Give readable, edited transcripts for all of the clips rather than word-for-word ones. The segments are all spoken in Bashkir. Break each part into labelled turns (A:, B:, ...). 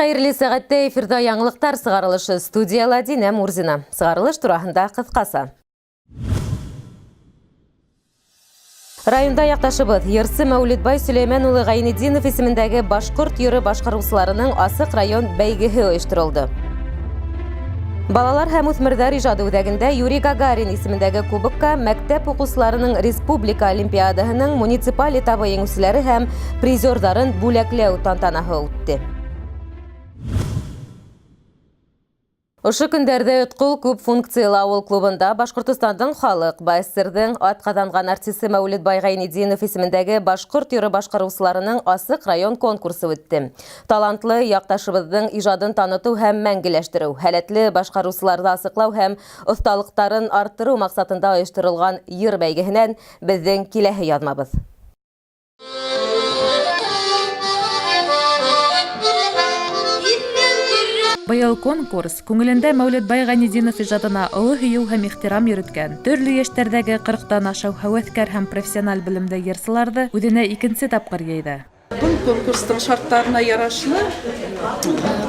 A: Хәйерле сәғәттә, эфирҙа яңылыҡтар сығарылышы, студияла Динә Мурзина. Сығарылыш тураһында ҡыҫҡаса. Районда яҡташыбыҙ, йырсы Мәүлетбай Сөләймән улы Ғәйнетдинов исемендәге башҡорт йыры башҡарыусыларының асыҡ район бәйгеһе ойошторолдо. Балалар һәм үҫмерҙәр ижады үҙәгендә Юрий Гагарин исемендәге кубокка мәктәп уҡыусыларының республика олимпиадаһының муниципаль этабы еңеүселәре һәм призерҙарын бүләкләү тантанаһы үтте. Ошо көндәрҙә Өткол күп функциялы ауыл клубында Башҡортостандың халыҡ, БАССРҙың атҡаҙанған артисы Мәүлетбай Ғәйнетдинов исемендәге башҡорт йыры башҡарыусыларының асыҡ район конкурсы үтте. Талантлы яҡташыбыҙҙың ижадын танытыу һәм мәңгеләштереү, һәләтле башҡарыусыларҙы асыҡлау һәм оҫталыҡтарын арттырыу маҡсатында ойошторолған йыр бәйгеһенән беҙҙең киләһе яҙмабыҙ.
B: Быйыл конкурс күңелендә Мәүлетбай Ғәйнетдинов ижадына оло һөйөү һәм ихтирам йөрөткән төрлө йәштәрҙәге 40-тан ашыу һәүәҫкәр һәм профессиональ белемле йырсыларҙы үҙенә икенсе тапҡыр йыйҙы.
C: Был конкурстың шарттарына ярашлы,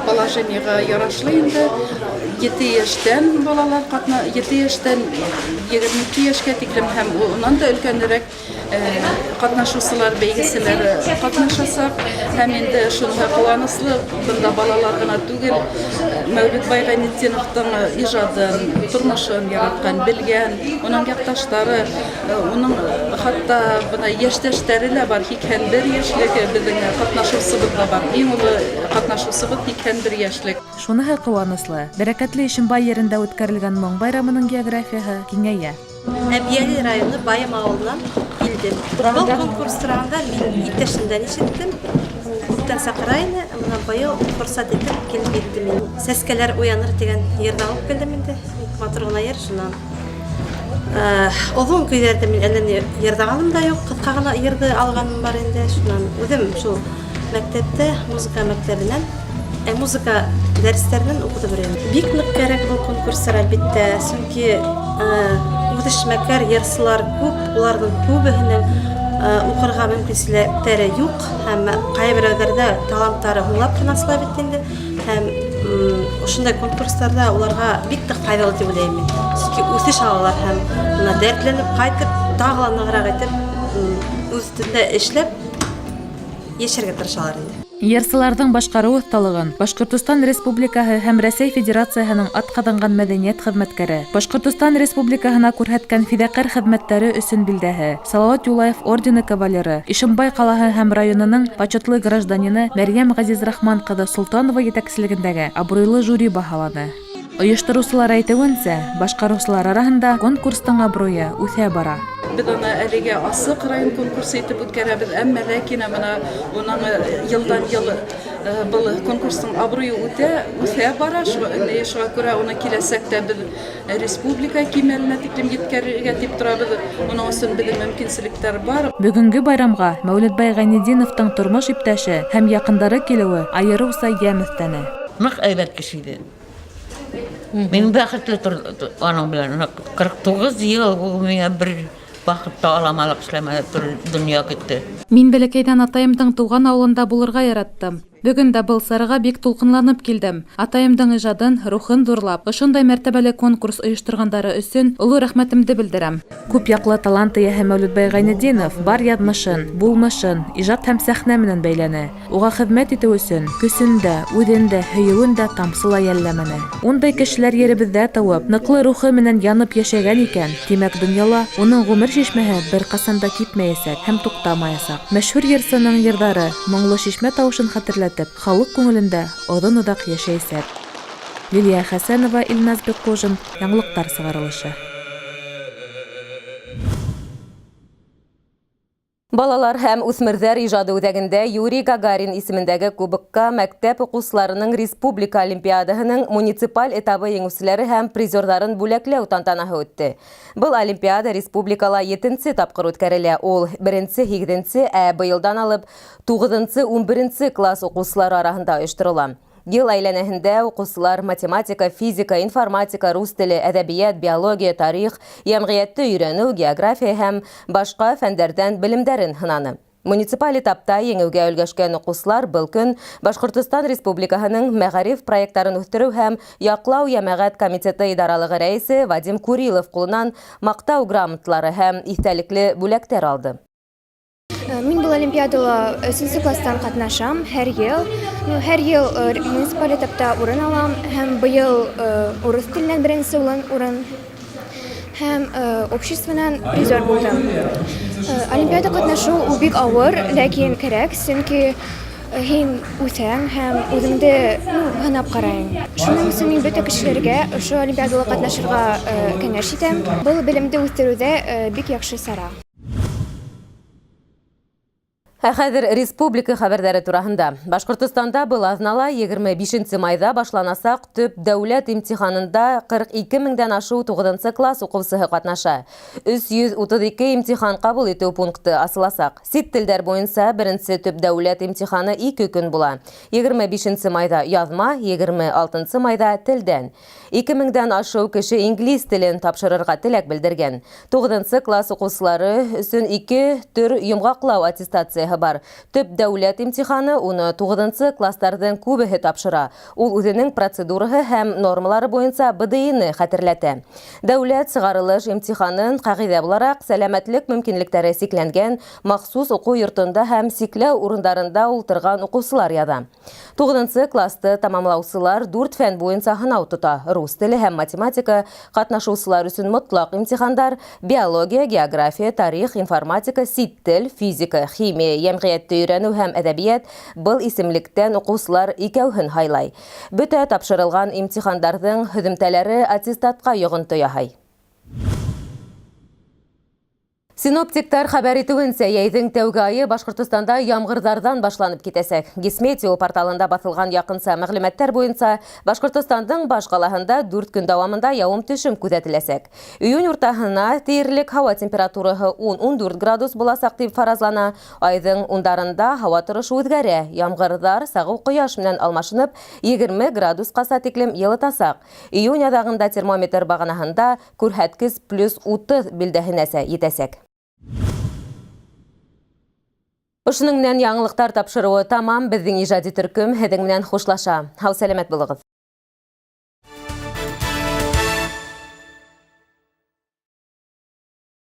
C: положениеға ярашлы инде 7 йәштән балалар ҡатна, 7 йәштән 22 йәшкә тиклем һәм унан да өлкәнерәк ҡатнашыусылар, бәйгеселәр ҡатнашасаҡ. Һәм инде шунда ҡыуаныслы, бында балалар ғына түгел, Мәүлетбай Ғәйнетдиновтың ижадын, тормошон яратҡан, белгән, уның яҡташтары, уның хатта бына йәштәштәре лә бар, 81 йәшлек беҙҙең ҡатнашыусыбыҙ ҙа бар. Иң оло ҡатнашыусыбыҙ 81 йәшлек.
B: Шуныһы ҡыуаныслы, бәрәкәтле Ишембай ерендә үткәрелгән моң байрамының географияһы киңәйә.
D: Әбйәлил районы Байым ауылынан килдем. Был конкурс тураһында мин иптәшемдән ишеттем. Күптән саҡыра ине, бына быйыл форсат итеп килеп еттем мин. «Сәскәләр уяныр» тигән йырҙы алып килдем инде. Бик матур ғына йыр, шунан. Оҙон көйҙәрҙе мин әллә ни йырҙағаным да юҡ, ҡыҫҡа ғына йырҙы алғаным бар инде. Шунан үҙем шул мәктәптә, музыка мәктәбенән, музыка дәрестәренән уҡытып йөрөйөм. Бик ныҡ кәрәк был конкурстар, әлбиттә, сөнки үҙешмәкәр йырсылар күп, уларҙың күбеһенең уҡырға мөмкинселектәре юҡ һәм ҡайһы берәүҙәрҙә таланттары һуңлап ҡына асыла бит инде. Һәм ошондай конкурстарҙа уларға бик тә файҙалы тип уйлайым мин. Сөнки үҫеш алалар һәм бына дәртләнеп ҡайтып, тағы ла нығыраҡ итеп үҙ өҫтөндә эшләп йәшәргә тырышалар инде.
B: Йырсыларҙың башҡарыу оҫталығын Башҡортостан Республикаһы һәм Рәсәй Федерацияһының атҡаҙанған мәҙәниәт хеҙмәткәре, Башҡортостан Республикаһына күрһәткән фиҙаҡәр хеҙмәттәре өсөн билдәһе, Салауат Юлаев ордены кавалеры, Ишембай ҡалаһы һәм районының почетлы гражданины Мәрйәм Ғәзизрахман ҡыҙы Солтанова етәкселегендәге абруйлы жюри баһаланы. Ойоштороусылар әйтеүенсә, башҡарыусылар араһында конкурстың абруйы үҫә бара.
C: Беҙ уны әлегә асыҡ район конкурсы итеп үткәрәбеҙ, әммә ләкин бына уның йылдан йыл был конкурстың абруйы үҫә бара. Шуға күрә уны киләсәктә беҙ республика кимәленә тиклем еткерергә тип торабыҙ. Уның өсөн беҙҙең мөмкинселектәр бар.
B: Бөгөнгө байрамға Мәүлетбай Ғәйнетдиновтың тормош иптәше һәм яҡындары килеүе айырыуса йәм өҫтәне.
E: Ныҡ әйбәт кеше ине. Мин бәхетле аның белән. 49 йыл ул миңа бер ваҡытта аламалыҡ эшләмәне, донъя көттө.
B: Мин бәләкәйҙән атайымдың тыуған ауылында булырға яраттым. Бөгөн дә был сараға бик тулҡынланып килдем. Атайымдың ижадын, рухын ҙурлап, ошондай мәртәбәле конкурс ойошторғандары өсөн оло рәхмәтемде белдерәм. Күп яҡлы талант эйәһе Мәүлетбай Ғәйнетдинов бар яҙмышын, булмышын ижад һәм сәхнә менән бәйләне. Уға хеҙмәт итеү өсөн көсөн дә, үҙен дә, һөйөүен дә тамсы ла йәлләмәне. Ундай кешеләр еребеҙҙә тыуып, ныҡлы рухы менән янып йәшәгән икән, тимәк, донъяла уның ғүмер шишмәһе бер ҡасан да кипмәйәсәк һәм туҡтамаясаҡ. Мәшһүр йырсының йырҙары моңло шишмә тауышын хәтерләтеп, халыҡ күңелендә оҙон-оҙаҡ йәшәйәсәк. Лилиә Хәсәнова, Илназ Бекҡужин, яңылыҡтар сығарылышы.
A: Балалар һәм үҫмерҙәр ижады үҙәгендә Юрий Гагарин исемендәге кубокка мәктәп уҡыусыларының республика олимпиадаһының муниципаль этабы еңеүселәре һәм призерҙарын бүләкләү тантанаһы үтте. Был олимпиада республикала етенсе тапҡыр үткәрелә. Ул беренсе, һигеҙенсе, ә быйылдан алып туғыҙынсы, 11-нсе класс уҡыусылары араһында ойошторола. Йыл әйләнәһендә уҡыусылар математика, физика, информатика, рус теле, әҙәбиәт, биология, тарих, йәмғиәтте өйрәнеү, география һәм башҡа фәндәрҙән белемдәрен һынаны. Муниципаль этапта еңеүгә өлгәшкән уҡыусылар был көн Башҡортостан Республикаһының мәғариф проекттарын үҫтереү һәм яҡлау йәмәғәт комитеты идаралығы рәйесе Вадим Курилов ҡулынан маҡтау грамоталары һәм иҫтәлекле бүләктәр алды.
F: Мин был олимпиадала өсөнсө класстан ҡатнашам һәр йыл. Ну, һәр йыл муниципаль этапта урын алам һәм быйыл урыҫ теленән беренсе урын һәм обществонан призер булдым. Олимпиада ҡатнашыу ул бик ауыр, ләкин кәрәк, сөнки һин үҫәң һәм үҙеңде ну, һынап ҡарайың. Шуның өсөн мин бөтә кешеләргә ошо олимпиадала ҡатнашырға кәңәш итәм. Был белемде үҫтереүҙә бик яҡшы сара.
A: Ә хәҙер республика хәбәрҙәре тураһында. Башҡортостанда был аҙнала 25 майҙа башланасаҡ төп дәүләт имтиханында 42 меңдән ашыу 9 класс уҡыусыһы ҡатнаша. 332 имтихан ҡабул итеү пункты асыласаҡ. Сит телдәр буйынса беренсе төп дәүләт имтиханы 2 көн була. 25 майҙа яҙма, 26 майҙа телдән. 2 меңдән ашыу кеше инглиз телен тапшырырға теләк белдергән. 9 класс уҡыусылары өсөн 2 төр йомғаҡлау аттестацияһы бар. Төп дәүләт имтиханы уны 9 класстарҙың күбеһе тапшыра. Ул үҙенең процедураһы һәм нормалары буйынса БДИ-ны хәтерләтә. Дәүләт сығарылыш имтиханын ҡағиҙә булараҡ сәләмәтлек мөмкинлектәре сикләнгән махсус уҡыу йортонда һәм сикләү урындарында ултырған уҡыусылар яҙа. 9 класты тамамлаусылар 4 фән буйынса һынау тота. Рус теле һәм математика ҡатнашыусылар өсөн мотлаҡ имтихандар, биология, география, тарих, информатика, сит тел, физика, химия, йәмғиәтте өйрәнеү һәм әҙәбиәт был исемлектән уҡыусылар икәүһен һайлай. Бөтә тапшырылған имтихандарҙың һөҙөмтәләре аттестатҡа йоғонто яһай. Синоптиктар хәбәр итеүенсә, йәйҙең тәүге айы Башҡортостанда ямғырҙарҙан башланып китәсәк. Гисметео порталында баҫылған яҡынса мәғлүмәттәр буйынса Башҡортостандың баш ҡалаһында 4 көн дауамында яуым-төшөм күҙәтеләсәк. Июнь уртаһына тиерлек һауа температураһы 10-14 градус буласаҡ тип фаразлана. Айҙың ундарында һауа торошо үҙгәрә. Ямғырҙар сағыу ҡояш менән алмашынып 20 градусҡаса тиклем йылытасаҡ. Июнь аҙағында термометр бағанаһында күрһәткес плюс 30 билдәһенәсә етәсәк. Ошоноң менән яңылыҡтар тапшырыуы тамам. Беҙҙең ижади төркөм һеҙҙең менән хушлаша. Һау сәләмәт булығыҙ.